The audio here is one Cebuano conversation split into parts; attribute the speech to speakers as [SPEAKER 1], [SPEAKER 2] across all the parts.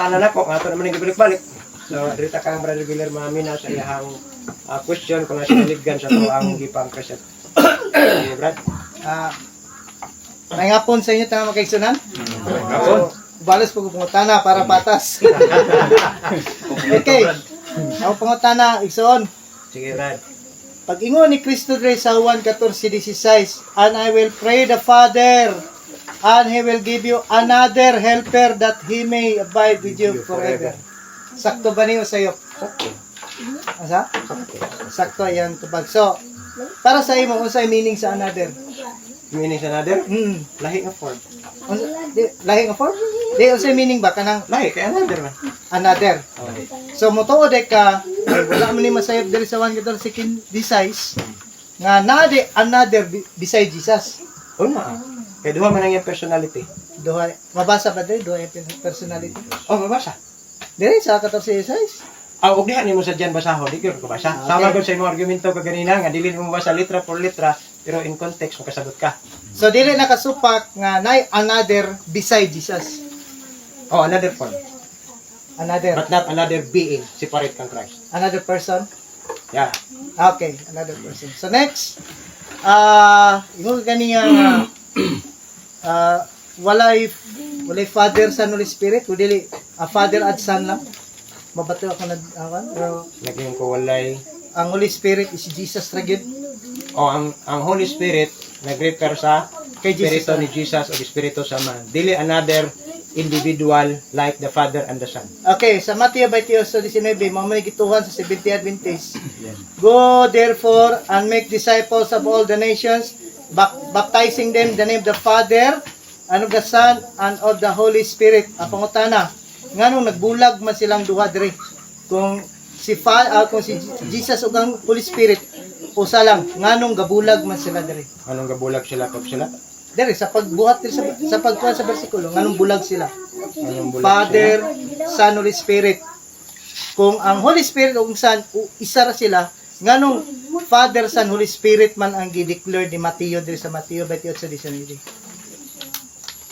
[SPEAKER 1] pangutana nako nga ato naman ang gibalik-balik. So diri ta kang Brother Guillermo mamina sa iyang question kung nasa naliggan sa ato ang gipang present. Sige, Brad.
[SPEAKER 2] May hapon sa inyo tanang makaigsunan. So, balos po pangutana para patas. Okay. Ako pangutana, igsoon.
[SPEAKER 1] Sige, Brad.
[SPEAKER 2] Pag ingon ni Kristo dre sa Juan 14:16, "And I will pray the Father, and He will give you another helper that He may abide with you forever." Sakto ba niyo sa'yo?
[SPEAKER 1] Sakto.
[SPEAKER 2] Asa?
[SPEAKER 1] Sakto.
[SPEAKER 2] Sakto ayan tubag. So, para sa imo, unsay meaning sa "another"?
[SPEAKER 1] Meaning sa "another"? Lahi nga form.
[SPEAKER 2] Unsa, di, lahi nga form? Di, unsay meaning ba kanang
[SPEAKER 1] Lahi kay "another" man.
[SPEAKER 2] "Another"?
[SPEAKER 1] Oh.
[SPEAKER 2] So motuo de ka, eh, wala man ni masayop diri sa 1:14 nga naa di another beside Jesus.
[SPEAKER 1] Una. Kay duha man ang iyang personality.
[SPEAKER 2] Duha, mabasa ba diri duha yung personality?
[SPEAKER 1] Oh, mabasa.
[SPEAKER 2] Diri sa 14:16.
[SPEAKER 1] Ah, og diha nimo sa diyan basahon, di gyud ko basa.
[SPEAKER 2] Okay.
[SPEAKER 1] Sama gud sa imong argumento kaganina nga dili mo basa litra por litra, pero in context makasabot ka.
[SPEAKER 2] So dili nakasupak nga nay another beside Jesus.
[SPEAKER 1] Oh, another form.
[SPEAKER 2] Another.
[SPEAKER 1] But not another being separate kang Christ.
[SPEAKER 2] Another person.
[SPEAKER 1] Yeah.
[SPEAKER 2] Okay, another person. So next, ingon ganiya nga walay Father, Son, Holy Spirit, o dili a Father at Son lang. Mabato ako nag ako, pero
[SPEAKER 1] Naging ko walay
[SPEAKER 2] ang Holy Spirit is Jesus ra gyud.
[SPEAKER 1] Oh, ang Holy Spirit nag-refer sa
[SPEAKER 2] Kay Jesus.
[SPEAKER 1] Espiritu ni Jesus o Espiritu sa man. Dili another individual like the Father and the Son.
[SPEAKER 2] Okay, sa Mateo 28:19, mao may gituhan sa Seventh Adventist.
[SPEAKER 1] Yes.
[SPEAKER 2] "Go therefore and make disciples of all the nations, baptizing them in the name of the Father and of the Son and of the Holy Spirit." Ang pangutana, nganong nagbulag man silang duha diri? Kung si Jesus ug ang Holy Spirit usa lang, nganong gabulag man sila diri?
[SPEAKER 1] Anong gabulag sila pag sila?
[SPEAKER 2] Diri sa pagbuhat diri sa pagkuhan sa bersikulo, nganong bulag sila?
[SPEAKER 1] Anong bulag
[SPEAKER 2] Father, Son, Holy Spirit. Kung ang Holy Spirit ug Son isa ra sila, nganong Father, Son, Holy Spirit man ang gi-declare ni Mateo diri sa Mateo 28:19?
[SPEAKER 1] Sila?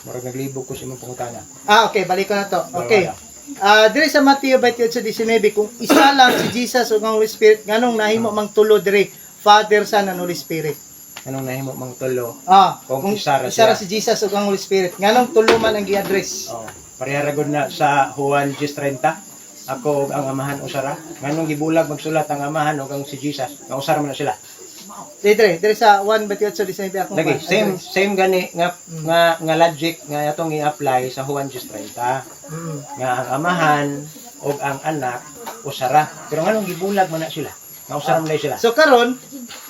[SPEAKER 1] Murag naglibog ko sa imong pangutana.
[SPEAKER 2] Ah, okay, balik ko na to. Okay. Diri sa Mateo 28:19, kung isa lang si Jesus ug ang Holy Spirit, nganong nahimo mang tulo diri, Father, Son, and Holy Spirit?
[SPEAKER 1] Anong nahimo mang tulo?
[SPEAKER 2] Kung
[SPEAKER 1] Kung isa ra
[SPEAKER 2] isa ra
[SPEAKER 1] siya.
[SPEAKER 2] si Jesus ug ang Holy Spirit, nganong tulo man ang gi-address?
[SPEAKER 1] Oh, pareha ra gud na sa Juan 10:30. Ako ug ang Amahan usara. Nganong gibulag magsulat ang Amahan ug ang si Jesus? Nga usara man na sila.
[SPEAKER 2] Diri sa 1 28:19 akong
[SPEAKER 1] Lagi
[SPEAKER 2] pa-
[SPEAKER 1] same
[SPEAKER 2] address.
[SPEAKER 1] Same gani nga logic nga atong i-apply sa Juan 10:30 nga ang Amahan ug ang Anak usara. Pero nganong gibulag man na sila? Nga usara man na sila.
[SPEAKER 2] So karon,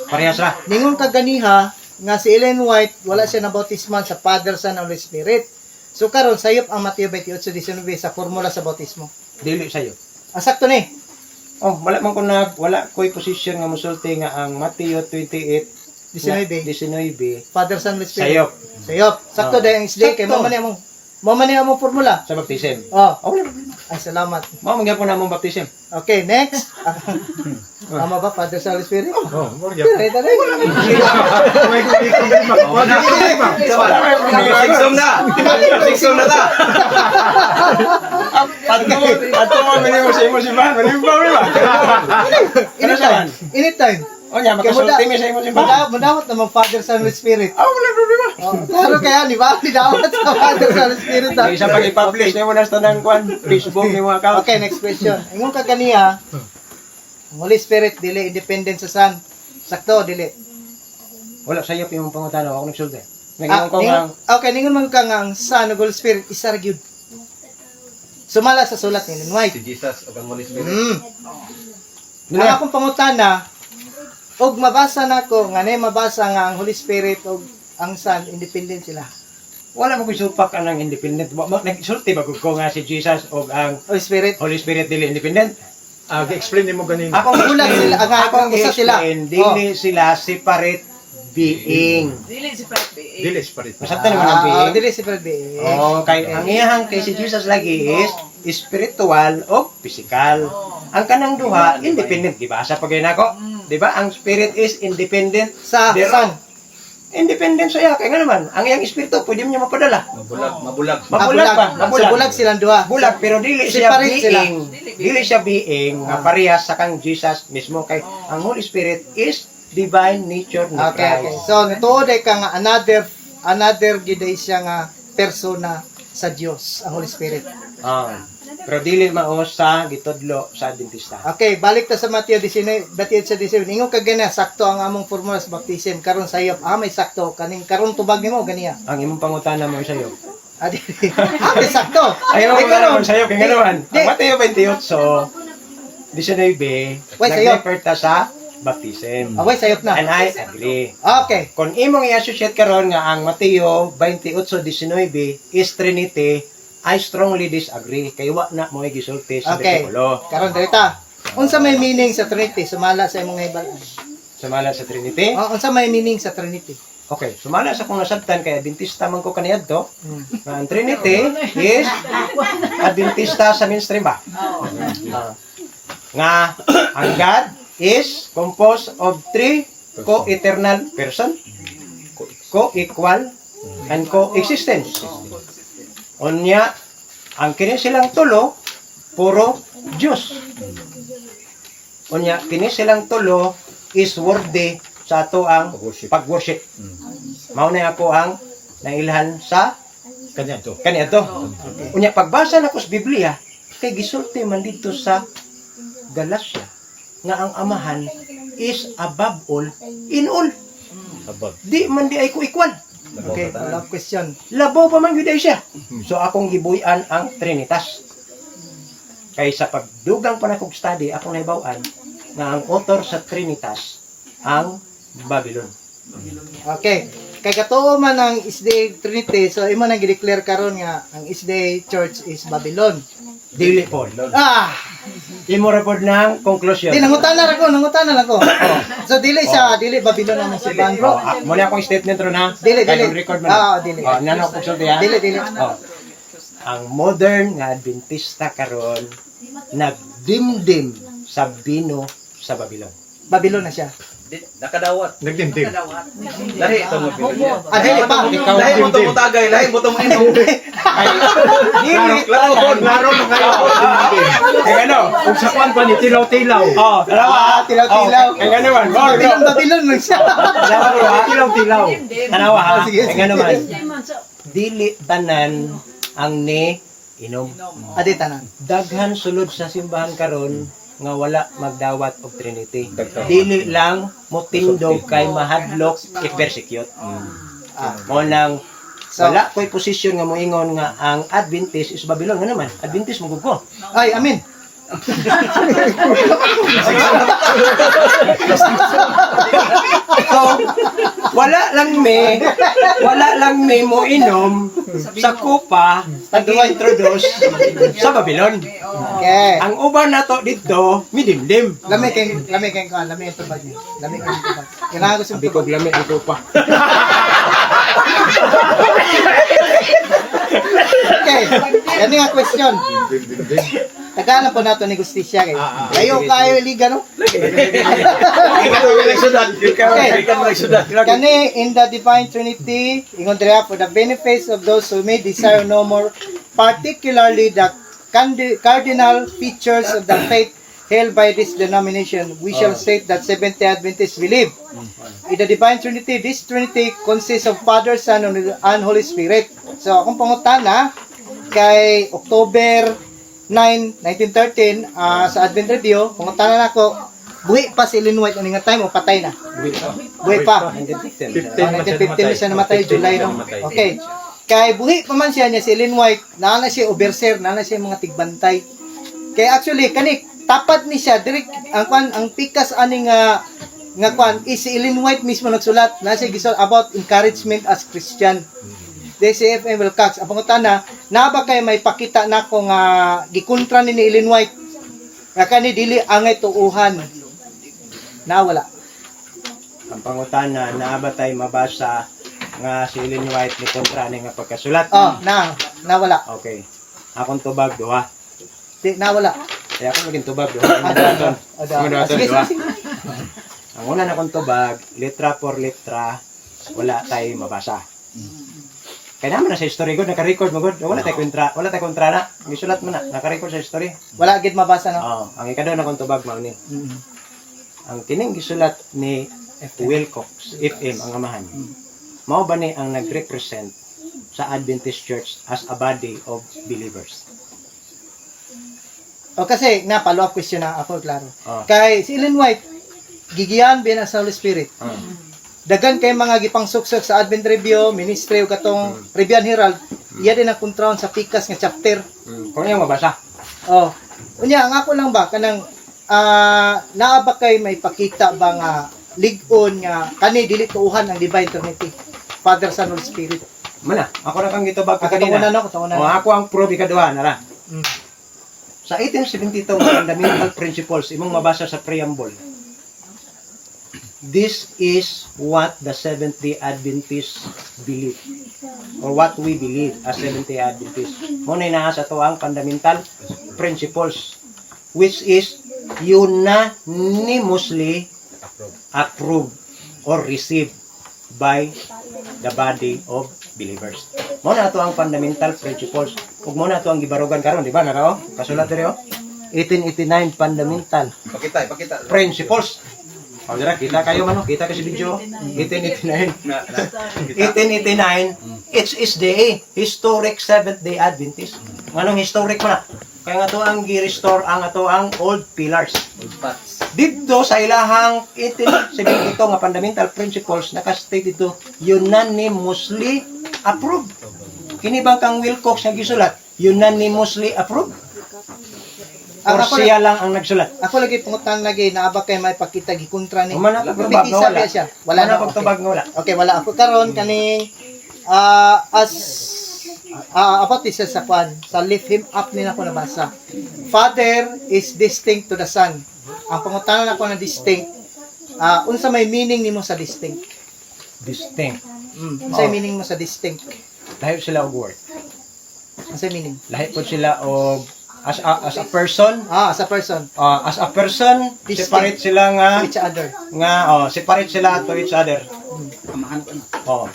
[SPEAKER 1] Parehas ra.
[SPEAKER 2] Ningon ka ganiha nga si Ellen White wala siya nabautisman sa Father, Son, and Holy Spirit. So karon sayop ang Mateo 28:19 sa formula sa bautismo.
[SPEAKER 1] Dili sayo.
[SPEAKER 2] Ah, sakto ni.
[SPEAKER 1] Oh, wala man ko nag wala ko'y posisyon nga musulti nga ang Mateo 28
[SPEAKER 2] 19.
[SPEAKER 1] 19
[SPEAKER 2] Father, Son, Holy Spirit.
[SPEAKER 1] Sayop.
[SPEAKER 2] Sayop. Sakto
[SPEAKER 1] Oh.
[SPEAKER 2] dahil ang isda kay
[SPEAKER 1] Sakto.
[SPEAKER 2] mao man among formula.
[SPEAKER 1] Sa baptism.
[SPEAKER 2] Oh,
[SPEAKER 1] Oh, wala problema.
[SPEAKER 2] Ay, salamat.
[SPEAKER 1] Mao man gyapon namong baptism.
[SPEAKER 2] Okay, next. Tama ba, Father, Son, Holy Spirit?
[SPEAKER 3] Oh, mo gyud.
[SPEAKER 2] Pero ito na.
[SPEAKER 3] May problema. Wala problema.
[SPEAKER 4] Sigsom na! Sigsom na ta!
[SPEAKER 1] Adto adto mo minimo sa imo simbahan, manimba mi ba?
[SPEAKER 2] Anytime. Anytime.
[SPEAKER 1] O nya makasulti mi sa imo simbahan.
[SPEAKER 2] Mudawat naman Father, Son, Holy Spirit.
[SPEAKER 1] Ah, wala problema.
[SPEAKER 2] Oh, klaro kaya, di ba? Didawat sa Father, Son, Holy Spirit, ah.
[SPEAKER 1] May isa pag i-publish nimo na sa tanang kwan, Facebook nimo account.
[SPEAKER 2] Okay, next question. Ingon ka ganiha, ang Holy Spirit dili independent sa Son. Sakto, dili?
[SPEAKER 1] Wala, sayop imong pangutana, ako nagsulti.
[SPEAKER 2] Ah,
[SPEAKER 1] Nag-ingon ko nga
[SPEAKER 2] okay, ningon man ka nga ang Son ug Holy Spirit isa ra gyud. Sumala sa sulat ni Ellen White.
[SPEAKER 4] Si Jesus ug ang Holy Spirit.
[SPEAKER 2] Ang akong pangutana, og mabasa nako nga nay mabasa nga ang Holy Spirit ug ang Son independent sila.
[SPEAKER 1] Wala mo ko'y supak anang independent. Nagsulti ba gud ko nga si Jesus o ang
[SPEAKER 2] Holy Spirit.
[SPEAKER 1] Holy Spirit dili independent?
[SPEAKER 3] Ah, gi-explain nimo ganina.
[SPEAKER 1] Akong
[SPEAKER 2] Bulag sila,
[SPEAKER 1] akong
[SPEAKER 2] usa sila.
[SPEAKER 1] i-explain, dili sila separate being.
[SPEAKER 5] Dili si Frank B.
[SPEAKER 3] Dili separate.
[SPEAKER 1] Masabtan naman ang
[SPEAKER 2] Ah,
[SPEAKER 1] being.
[SPEAKER 2] dili separate being.
[SPEAKER 1] Oh, kay ang iyahang kay si Jesus lagi is spiritual o physical. Ang kanang duha independent, di ba? Sa pagay nako, di ba? Ang spirit is independent
[SPEAKER 2] Sa
[SPEAKER 1] Pero-
[SPEAKER 2] Son.
[SPEAKER 1] Independent sa iya kay nga naman, ang iyang espiritu pwede niya mapadala.
[SPEAKER 4] Mabulag, mabulag.
[SPEAKER 1] Mabulag ba?
[SPEAKER 2] Ah, So bulag silang duha.
[SPEAKER 1] Bulag pero dili siya
[SPEAKER 2] Separate sila.
[SPEAKER 1] being. Dili siya being nga parehas sa kang Jesus mismo kay ang Holy Spirit is divine nature ni
[SPEAKER 2] Okay.
[SPEAKER 1] Christ.
[SPEAKER 2] So natuod ay ka nga another another gid ay siya nga persona sa Dios, ang Holy Spirit.
[SPEAKER 1] Ah. Pero dili mao sa gitudlo sa Adventista.
[SPEAKER 2] Okay, balik ta sa Mateo 19, Mateo 19. Ingon ka gana sakto ang among formula sa baptism karon sayop. Ah, may sakto kaning karon tubag nimo ganiya.
[SPEAKER 1] Ang imong pangutana mo sayo.
[SPEAKER 2] Ah, di. Ah, may sakto.
[SPEAKER 1] Ay,
[SPEAKER 2] Ay,
[SPEAKER 1] ang
[SPEAKER 2] karon.
[SPEAKER 1] sayo kay nga naman.
[SPEAKER 2] Di.
[SPEAKER 1] Ang Mateo 28:19,
[SPEAKER 2] Wait, sayo.
[SPEAKER 1] nag-refer ta sa baptism.
[SPEAKER 2] Ah, wait, sayop na.
[SPEAKER 1] And I agree.
[SPEAKER 2] Okay.
[SPEAKER 1] Kung imong i-associate karon nga ang Mateo 28:19 is Trinity, I strongly disagree kay wa na mo'y gisulti sa
[SPEAKER 2] Okay.
[SPEAKER 1] bersikulo.
[SPEAKER 2] Karon direta. Unsa may meaning sa Trinity? Sumala sa imong hibal.
[SPEAKER 1] Sumala sa Trinity.
[SPEAKER 2] Oh, unsa may meaning sa Trinity?
[SPEAKER 1] Okay, sumala sa kung nasabtan kay Adventista man ko kaniadto. Nga ang Trinity is Adventista sa mainstream ba? Ah. Nga ang God is composed of three co-eternal person, co-equal, and co-existence. Unya, ang kini silang tulo, puro Diyos. Unya, kini silang tulo is worthy sa ato ang
[SPEAKER 3] Pag-worship.
[SPEAKER 1] pag-worship. Mao na ako ang nailhan sa
[SPEAKER 3] Kanya to.
[SPEAKER 1] kaniadto. Unya pagbasa nako sa Biblia, kay gisulti man didto sa Galatia nga ang amahan is above all in all.
[SPEAKER 3] Above.
[SPEAKER 1] Di man di ay ko equal.
[SPEAKER 2] Okay, follow-up question.
[SPEAKER 1] Labaw pa man gyud ay siya. So akong gibuy-an ang Trinitas. Kay sa pagdugang pa nakog study akong nahibaw-an nga ang author sa Trinitas ang Babylon.
[SPEAKER 2] Okay. Kay katuo man ang SDA Trinity, so imo nang gi-declare karon nga ang SDA Church is Babylon.
[SPEAKER 1] Dili po.
[SPEAKER 2] Ah,
[SPEAKER 1] Imo ra pod ng conclusion.
[SPEAKER 2] di nangutana ra ko, nangutana lang ko. So dili sa dili Babylon ang simbahan, bro.
[SPEAKER 1] Oh, ah, muna akong statement ron ha.
[SPEAKER 2] Dili,
[SPEAKER 1] Kay
[SPEAKER 2] dili.
[SPEAKER 1] nung record mo na.
[SPEAKER 2] Ah, dili.
[SPEAKER 1] Oh, nano akong sulti ha.
[SPEAKER 2] Dili, dili.
[SPEAKER 1] Oh. Ang modern nga Adventista karon nagdimdim sa bino sa Babylon.
[SPEAKER 2] Babylon na siya.
[SPEAKER 4] Nakadawat.
[SPEAKER 3] Nagdimdim.
[SPEAKER 4] Lahi ito mo niya.
[SPEAKER 2] Ah, dili pa.
[SPEAKER 1] Ikaw,
[SPEAKER 4] Lahi mo itong mutagay, lahi mo itong inom.
[SPEAKER 1] Ay, dili.
[SPEAKER 4] Klaro,
[SPEAKER 3] Klaro na kayo. Nagdimdim.
[SPEAKER 1] Kay ano?
[SPEAKER 3] Kung sa kwan pa ni tilaw-tilaw.
[SPEAKER 1] Oh, tanawa.
[SPEAKER 2] Ah, tilaw-tilaw.
[SPEAKER 1] Oh, kay ano man? Oh,
[SPEAKER 2] Babylon, Babylon man siya.
[SPEAKER 1] Tanawa bro ha.
[SPEAKER 3] Tilaw-tilaw.
[SPEAKER 1] Tanawa ha.
[SPEAKER 2] Oh, sige,
[SPEAKER 1] Kay ano man? Dili tanan ang ni inom.
[SPEAKER 2] Adi tanan.
[SPEAKER 1] Daghan sulod sa simbahan karon nga wala magdawat og Trinity. Dili lang motindog kay mahadlok i-persecute.
[SPEAKER 2] Ah.
[SPEAKER 1] Mo nang
[SPEAKER 2] So,
[SPEAKER 1] wala ko'y posisyon nga moingon nga ang Adventist is Babylon nga naman. Adventist mo gud ko.
[SPEAKER 2] Ay, amin.
[SPEAKER 1] So, wala lang me mo inom sa kupa nag-introduce sa Babylon.
[SPEAKER 2] Okay.
[SPEAKER 1] Ang uban nato didto midimdim.
[SPEAKER 2] Lami kay kuan, lami ang tubag niya. Lami kay tubag. Kailangan ko sa
[SPEAKER 1] Sabi ko lami ang kupa.
[SPEAKER 2] Okay. Yan nga question. Tagalan po nato ni Gustisya kay. Kayo kayo liga no? Okay. Kani in the divine Trinity, ingon dira for the benefits of those who may desire no more, particularly the cardinal features of the faith held by this denomination, we shall state that Seventh-day Adventists believe in the divine Trinity. This Trinity consists of Father, Son, and Holy Spirit. So, akong pangutana kay October 9, 1913, sa Advent Review, pangutana nako, buhi pa si Ellen White ani nga time o patay na? Buhi pa.
[SPEAKER 1] 1915.
[SPEAKER 3] 15 man siya
[SPEAKER 2] 1915 na siya namatay, July no?
[SPEAKER 3] Namatay.
[SPEAKER 2] Okay. Kay buhi pa man siya niya si Ellen White, naa na siya overseer, naa na siya mga tigbantay. Kay actually kani tapat ni siya direct ang kwan ang pikas ani nga nga kwan is si Ellen White mismo nagsulat na siya gisulat about encouragement as Christian. DCFM Wilcox. Ang pangutana, naa ba kay may pakita nako nga gikontra ni ni Ellen White nga kani dili angay tuuhan. Nawala.
[SPEAKER 1] Ang pangutana naa ba tay mabasa nga si Ellen White ni kontra ni nga pagkasulat?
[SPEAKER 2] Oh, na nawala.
[SPEAKER 1] Okay. Akong tubag duha.
[SPEAKER 2] Di nawala.
[SPEAKER 1] Kaya ako maging tubag duha. Ang duhaton.
[SPEAKER 2] Ah,
[SPEAKER 1] Ang duhaton
[SPEAKER 2] Sige,
[SPEAKER 1] duha.
[SPEAKER 2] sige, sige.
[SPEAKER 1] Ang una na akong tubag, letra por letra, Wala tay mabasa. Kaya naman na sa history gud, naka-record mo gud. Wala tay kontra, wala tay kontra na. Gisulat mo na, naka-record sa history.
[SPEAKER 2] Wala gid mabasa, no?
[SPEAKER 1] Oh, ang ikaduha na kong tubag mao ni. Ang kining gisulat ni Wilcox, FM ang amahan. Mao ba ni ang nag-represent sa Adventist Church as a body of believers?
[SPEAKER 2] O kasi na follow up question na ako, klaro.
[SPEAKER 1] Oh.
[SPEAKER 2] Kay si Ellen White gigiyan biya sa Holy Spirit. Dagan kay mga gipangsuksok sa Advent Review, Ministry ug katong Review and Herald, iya din ang kontraon sa pikas nga chapter.
[SPEAKER 1] Kung iyang mabasa.
[SPEAKER 2] Oh. Unya ang ako lang ba kanang naa ba kay may pakita ba nga lig-on nga kani dili tuuhan ang Divine Trinity? Father, Son, Holy Spirit.
[SPEAKER 1] Mana, ako na kang gitubag
[SPEAKER 2] Ah,
[SPEAKER 1] ka kanina.
[SPEAKER 2] katuunan, no? Katuunan.
[SPEAKER 1] O, ako ang proof ikaduha, nara. Sa 1872 fundamental principles, imong mabasa sa preamble. This is what the Seventh-day Adventists believe or what we believe as Seventh-day Adventists. Mo na naa sa ato ang fundamental principles, which is unanimously approved or received by the body of believers. Mo na ato ang fundamental principles. Ug mo na ato ang gibarugan karon, di ba? Narao, kasulat diri oh. 1889 fundamental
[SPEAKER 4] Pakita, pakita.
[SPEAKER 1] principles. O, dira, kita kayo man, oh. Kita kasi video. 1889.
[SPEAKER 4] Na, na.
[SPEAKER 1] 1889, HSDA, Historic Seventh-day Adventist. Nganong historic mo na? Kaya nga to ang gi-restore ang ato ang old pillars. Dito sa ilahang 1872 nga fundamental principles, naka-state dito unanimously approved. Kini bang kang Wilcox nga gisulat? Unanimously approved?
[SPEAKER 2] Ang
[SPEAKER 1] Or
[SPEAKER 2] ako
[SPEAKER 1] siya lang ang nagsulat?
[SPEAKER 2] Ako lagi pangutan lagi naa ba kay may pakita gikontra ni.
[SPEAKER 1] Wala na pagtubag nga
[SPEAKER 2] Pipisa
[SPEAKER 1] wala.
[SPEAKER 2] biya siya. Wala
[SPEAKER 1] Wala
[SPEAKER 2] na,
[SPEAKER 1] pagtubag nga wala.
[SPEAKER 2] Okay, wala ako karon kaning as about this sa kwan sa Lift Him Up ni nako nabasa. Father is distinct to the Son. Ang pangutana nako na distinct, unsa may meaning nimo sa distinct?
[SPEAKER 1] Distinct.
[SPEAKER 2] Unsa
[SPEAKER 1] Oh.
[SPEAKER 2] meaning mo sa distinct?
[SPEAKER 1] Lahi sila og word.
[SPEAKER 2] Unsa meaning?
[SPEAKER 1] Lahi po sila og as a person,
[SPEAKER 2] Ah, sa person
[SPEAKER 1] as a person,
[SPEAKER 2] Distinct.
[SPEAKER 1] separate sila nga
[SPEAKER 2] to each other.
[SPEAKER 1] Nga oh, separate sila to each other. Oh.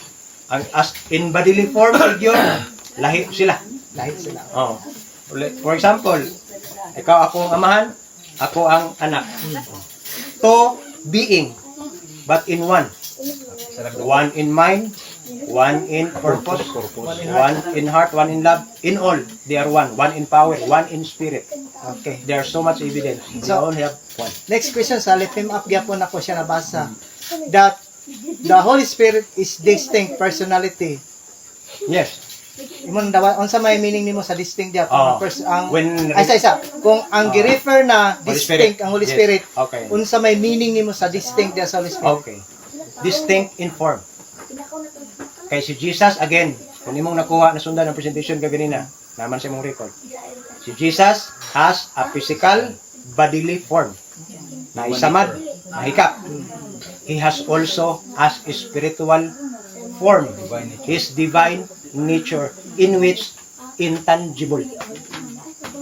[SPEAKER 1] Ang as in bodily form figure, lahi sila.
[SPEAKER 2] Lahi sila.
[SPEAKER 1] Oh. For example, ikaw ako ang amahan, ako ang anak. Two being, but in one. One in mind, one in purpose, one in heart, one in love, in all, they are one. One in power, one in spirit.
[SPEAKER 2] Okay.
[SPEAKER 1] There are so much evidence. They all have one.
[SPEAKER 2] Next question sa Lift Him Up gyapon ako siya nabasa that the Holy Spirit is distinct personality.
[SPEAKER 1] Yes.
[SPEAKER 2] Imong dawa unsa may meaning nimo sa distinct diya?
[SPEAKER 1] Ah,
[SPEAKER 2] Ang first ang ay sa isa kung ang gi-refer na
[SPEAKER 1] Holy
[SPEAKER 2] distinct
[SPEAKER 1] Spirit.
[SPEAKER 2] ang Holy Spirit, unsa may meaning nimo sa distinct diya sa Holy Spirit?
[SPEAKER 1] Okay. Distinct in form. Kay si Jesus, again, kung imong nakuha na sundan ang presentation kaganina, naman sa imong record. Si Jesus has a physical bodily form. Na isamad, nahikap. He has also as a spiritual form, his divine nature in which intangible.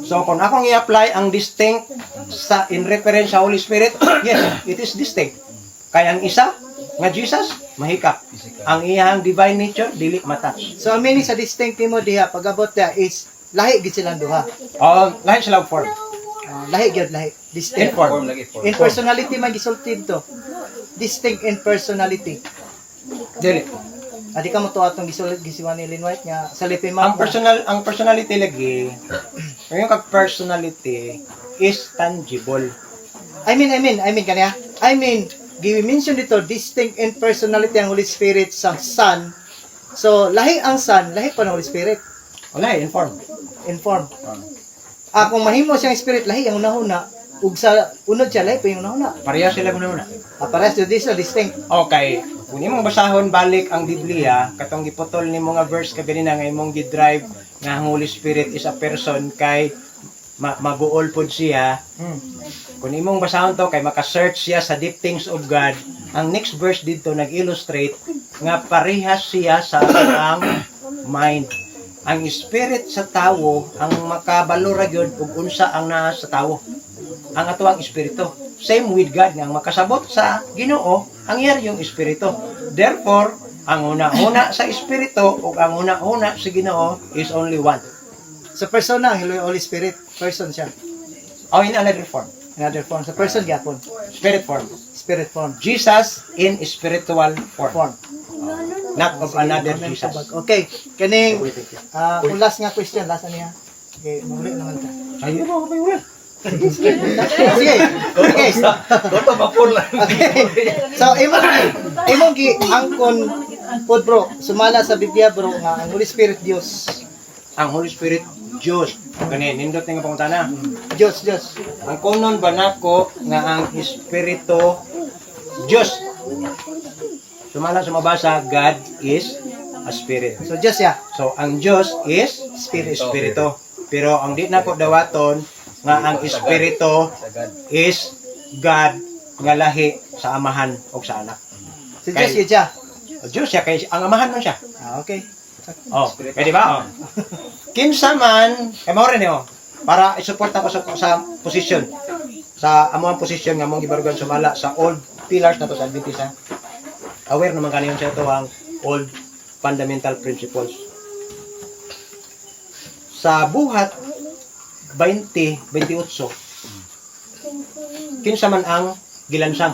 [SPEAKER 1] So kung akong i-apply ang distinct sa in reference sa Holy Spirit, yes, it is distinct. Kaya ang isa nga Jesus mahikap. Ang iyang divine nature dili matouch.
[SPEAKER 2] So ang meaning sa distinct nimo diha pag-abot diha is lahi gid silang duha.
[SPEAKER 1] Oh, lahi sila og form.
[SPEAKER 2] Ah, lahi gyud, lahi.
[SPEAKER 1] In
[SPEAKER 2] Distinct.
[SPEAKER 1] form.
[SPEAKER 4] Lagi, form.
[SPEAKER 2] In personality man gisulti to. Distinct in personality.
[SPEAKER 1] Dili.
[SPEAKER 2] Adi ka mo tuwa atong gisulat gisiwa ni Ellen White nga sa Lift Him Up.
[SPEAKER 1] Ang personality lagi, yung kag personality is tangible.
[SPEAKER 2] I mean kaniya. I mean, gi-mention dito distinct in personality ang Holy Spirit sa Son. So, lahi ang Son, lahi pa ng Holy Spirit
[SPEAKER 1] Wala in form.
[SPEAKER 2] In form. Ah, kung mahimo siyang spirit, lahi ang unahuna ug sa unod siya lahi pa yung unahuna.
[SPEAKER 1] Pareha sila muna.
[SPEAKER 2] Ah, parehas to this distinct.
[SPEAKER 1] Okay. Kung imong basahon balik ang Biblia, katong giputol nimo nga verse kaganina nga imong gi-drive nga ang Holy Spirit is a person kay maguol pod siya. Kung imong basahon to kay maka-search siya sa deep things of God, ang next verse dito nag-illustrate nga parehas siya sa ang mind. Ang spirit sa tawo ang makabalo ra gyud ug unsa ang naa sa tawo. Ang ato ang espiritu. Same with God nga ang makasabot sa Ginoo ang iya yung espiritu. Therefore, Ang huna-huna sa Espiritu ug ang huna-huna sa Ginoo is only one.
[SPEAKER 2] Sa persona, ang Holy Spirit, person siya.
[SPEAKER 1] Oh, in another form.
[SPEAKER 2] Another form. Sa person gyapon.
[SPEAKER 1] Spirit form.
[SPEAKER 2] Spirit form.
[SPEAKER 1] Jesus in spiritual form.
[SPEAKER 2] Form.
[SPEAKER 1] Not of another
[SPEAKER 2] Amen.
[SPEAKER 1] Jesus.
[SPEAKER 2] Tubag. Okay. Kaning kung last nga question, last ano niya? Okay, muli naman ta.
[SPEAKER 1] Ayun mo, okay,
[SPEAKER 2] Sige. Okay.
[SPEAKER 4] Toto mapul lang.
[SPEAKER 2] Okay. So imong gi angkon pod, bro, sumala sa Biblia, bro, nga ang Holy Spirit Dios.
[SPEAKER 1] Ang Holy Spirit, Diyos. Gani, nindot nga pangutana.
[SPEAKER 2] Dios, Dios.
[SPEAKER 1] Ang kunon ba nako nga ang Espiritu Diyos? Sumala sa mabasa, God is a spirit.
[SPEAKER 2] So Dios ya.
[SPEAKER 1] So ang Diyos is
[SPEAKER 2] Spirit.
[SPEAKER 1] Espiritu. Pero ang di nako dawaton nga ang Espiritu is God nga lahi sa Amahan o sa Anak.
[SPEAKER 2] So Dios yun siya.
[SPEAKER 1] O, Diyos siya kay ang Amahan man siya.
[SPEAKER 2] Ah, okay.
[SPEAKER 1] Oh, pwede ba? Oh. Kinsa man, kay mao rin oh, para i-support ako sa posisyon, sa amuang posisyon nga among gibarugan sumala sa old pillars nato sa Adventist, ha. Aware naman kaniyon sa ito ang old fundamental principles. Sa Buhat 20:28, kinsa man ang gilansang?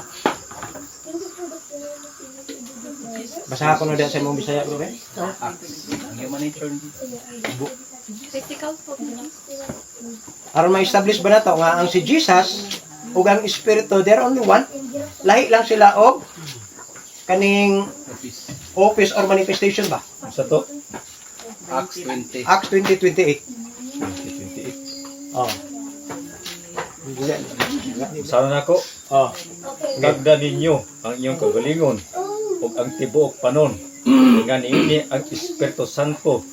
[SPEAKER 1] Basaha ko na diyan sa imong Bisaya, bro. Eh?
[SPEAKER 5] Physical po.
[SPEAKER 1] Aron ma-establish ba nato nga ang si Jesus ug ang Espiritu, they're only one. Lahi lang sila og kaning office or manifestation ba?
[SPEAKER 3] Sa to?
[SPEAKER 4] Acts 20.
[SPEAKER 1] Acts 20:28.
[SPEAKER 3] 28.
[SPEAKER 1] Oh.
[SPEAKER 3] Sana nako.
[SPEAKER 1] Oh.
[SPEAKER 3] Tagda ninyo ang inyong kagalingon ug ang tibuok panon nga niini ang Espiritu Santo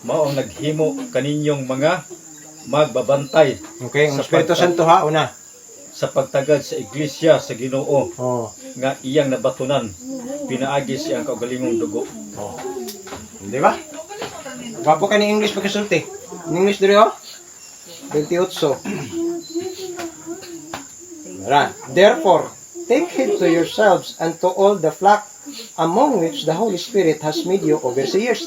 [SPEAKER 3] mao ang naghimo kaninyong mga magbabantay
[SPEAKER 1] Okay, ang
[SPEAKER 3] Sa
[SPEAKER 1] Espiritu Santo, ha, una.
[SPEAKER 3] Sa pagtagad sa iglesia sa Ginoo nga iyang nabatunan pinaagi sa iyang kaugalingong dugo.
[SPEAKER 1] Oh. Di ba? Gwapo ka ni English pagkasulti. In English diri oh. 28. Ra. "Therefore, take heed to yourselves and to all the flock among which the Holy Spirit has made you overseers."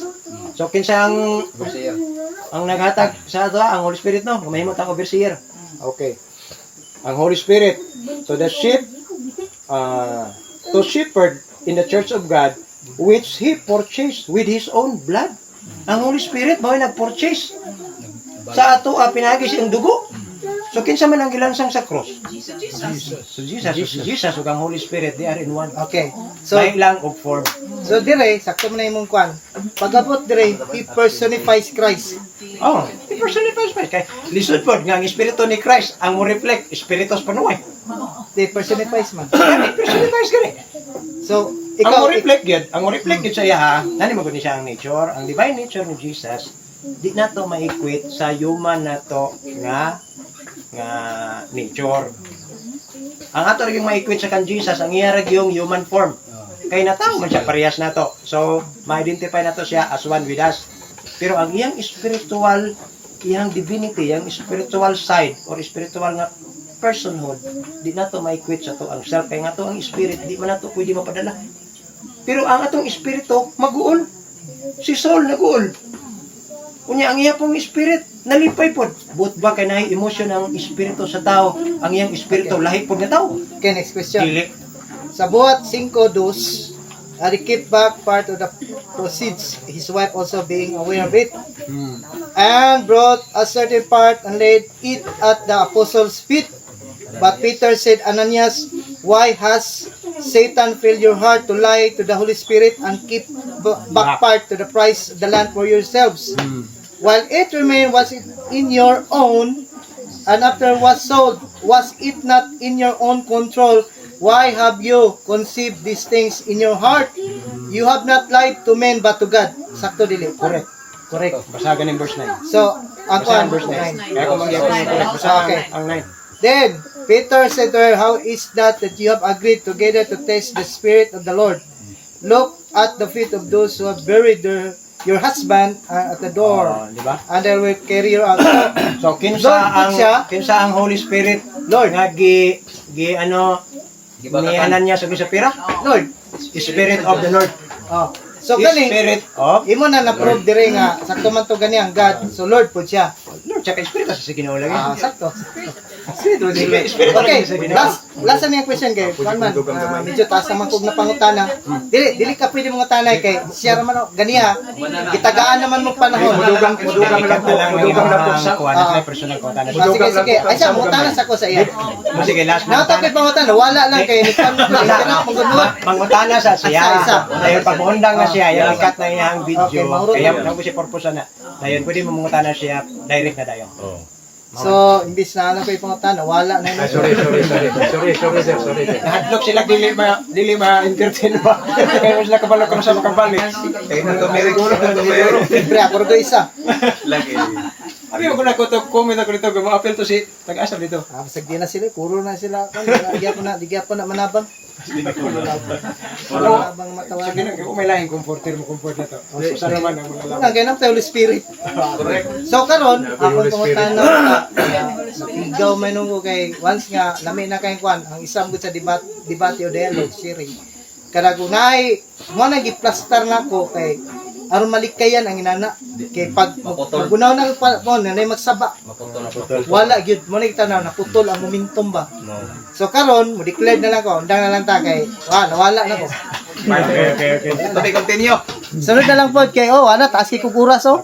[SPEAKER 1] So kinsa ang naghatag sa ato, ang Holy Spirit, no? Mahimo tang overseer. Okay. Ang Holy Spirit to the sheep, to shepherd in the church of God which he purchased with his own blood. Ang Holy Spirit mao nag-purchase sa ato, pinaagi sa iyang dugo. So kinsa man ang gilansang sa cross? Jesus. So Jesus, so si Jesus ug ang Holy Spirit, they are in one.
[SPEAKER 2] Okay. So
[SPEAKER 1] Lahi lang og form.
[SPEAKER 2] So dire sakto mo na imong kwan. Pagabot dire, he personifies Christ.
[SPEAKER 1] Oh, he personifies Christ. Kay lisod pod nga ang espiritu ni Christ ang mo reflect espiritus panuway.
[SPEAKER 2] They personifies man.
[SPEAKER 1] Gani, personifies gani.
[SPEAKER 2] So
[SPEAKER 1] Ang
[SPEAKER 2] ikaw
[SPEAKER 1] mo reflect gyud, ang mo reflect gyud sa iya, ha. Nani mo gud ni siya ang nature, ang divine nature ni Jesus, di nato ma-equate sa human nato nga nga nature. Ang ato ra gyud ma-equate sa kan Jesus, ang iya ra gyud human form. Kay natawo man siya parehas nato. So, ma-identify nato siya as one with us. Pero ang iyang spiritual, iyang divinity, iyang spiritual side or spiritual nga personhood, di nato ma-equate sa ato ang self. Kay nga to ang spirit, di man nato pwede mapadala. Pero ang atong espiritu, maguol. Si Saul naguol. Unya ang iya pong spirit nalipay pod. Buot ba kay naay emosyon ang espiritu sa tao? Ang iyang espiritu lahi pod nga tao.
[SPEAKER 2] Okay, next question.
[SPEAKER 1] Dili.
[SPEAKER 2] Sa Buhat 5:2, and he keep back part of the proceeds, his wife also being aware of it, and brought a certain part and laid it at the apostles' feet. But Peter said, "Ananias, why has Satan filled your heart to lie to the Holy Spirit and keep back part to the price of the land for yourselves? While it remained, was it in your own? And after was sold, was it not in your own control? Why have you conceived these things in your heart? You have not lied to men but to God." Sakto dili?
[SPEAKER 1] Correct.
[SPEAKER 2] Correct.
[SPEAKER 1] Basahan ang verse 9.
[SPEAKER 2] So, ang
[SPEAKER 1] Basahan
[SPEAKER 2] kuan,
[SPEAKER 1] verse 9.
[SPEAKER 2] 9.
[SPEAKER 1] Kaya kung mangyari correct. Basahan ang 9.
[SPEAKER 2] Then Peter said to her, "How is that that you have agreed together to test the Spirit of the Lord? Look at the feet of those who have buried your husband are at the door,
[SPEAKER 1] Oh, di ba?
[SPEAKER 2] and they will carry you out."
[SPEAKER 1] So kinsa
[SPEAKER 2] Lord,
[SPEAKER 1] ang
[SPEAKER 2] siya.
[SPEAKER 1] Kinsa ang Holy Spirit Lord nga gi gi ano ni Ananias sa pira?
[SPEAKER 2] Lord.
[SPEAKER 1] Spirit of the Lord.
[SPEAKER 2] Oh. So gani
[SPEAKER 1] Spirit of
[SPEAKER 2] imo na na-prove dire nga sakto man to gani ang God. So Lord po siya.
[SPEAKER 1] Lord, tsaka Espiritu sa Ginoo lagi.
[SPEAKER 2] Ah, sakto.
[SPEAKER 1] Espiritu
[SPEAKER 2] Okay,
[SPEAKER 1] lagi sa Ginoo.
[SPEAKER 2] last last na question kay kuan man. Ah, medyo taas naman kog napangutana. Dili dili ka pwede mga tanay kay siya ra man oh, ganiha. Gitagaan naman mo panahon.
[SPEAKER 6] Mudugang, mudugang lang po. Mudugang lang po.
[SPEAKER 1] Sa kuan na personal ko tanan.
[SPEAKER 2] Ah, sige, sige. Ay siya, mutana sa ko sa iya.
[SPEAKER 1] Mo sige, last.
[SPEAKER 2] Nato ko'y pangutana, wala lang kay ni kuan mo internet mo gud.
[SPEAKER 1] Mangutana sa siya.
[SPEAKER 2] Isa, isa.
[SPEAKER 1] Dayon pag-undang na siya, yung ikat na iyang
[SPEAKER 2] Okay,
[SPEAKER 1] video.
[SPEAKER 2] mahurot
[SPEAKER 1] Kaya
[SPEAKER 2] na.
[SPEAKER 1] na ko si purpose na. Dayon pwede mo mangutana siya direct na dayon.
[SPEAKER 3] Oh.
[SPEAKER 2] So, imbis na ano ko'y pangutana, wala na.
[SPEAKER 6] Ah, sorry, sorry, sorry. Sorry, sorry, sir, sorry, sir.
[SPEAKER 1] Nahadlok sila dili ma entertain ba. Kaya mas sila kabalo kung sa makabalik.
[SPEAKER 4] Kaya na tumirik. Tumirik.
[SPEAKER 2] Siyempre, ako rin isa.
[SPEAKER 4] Lagi.
[SPEAKER 1] Abi mo na ko to comment ako dito, mo-appeal to si tag-asa dito.
[SPEAKER 2] Ah, basag di na sila, puro na sila. Di na manabang. Manabang matawa.
[SPEAKER 1] Sige na, may lahing comforter mo comfort na to. Sa naman ang mga
[SPEAKER 2] Wala, kaya na Holy Spirit.
[SPEAKER 4] Correct.
[SPEAKER 2] So karon, akong
[SPEAKER 6] Holy Spirit.
[SPEAKER 2] pangutana, napigaw man ko kay once nga lami na kay kwan, ang isang gud sa debate debate o dialogue sharing. Kada gunay mo na giplastar nako kay aron malikayan ang inana kay pag magunaw na pa mo na magsaba. Wala gyud mo na tanaw naputol ang momentum ba. So karon mo declare na lang ko, undang na lang ta kay wa nawala na ko.
[SPEAKER 1] Okay.
[SPEAKER 4] To be continue.
[SPEAKER 2] Sunod na lang pod kay oh ana taas kay kukuras oh.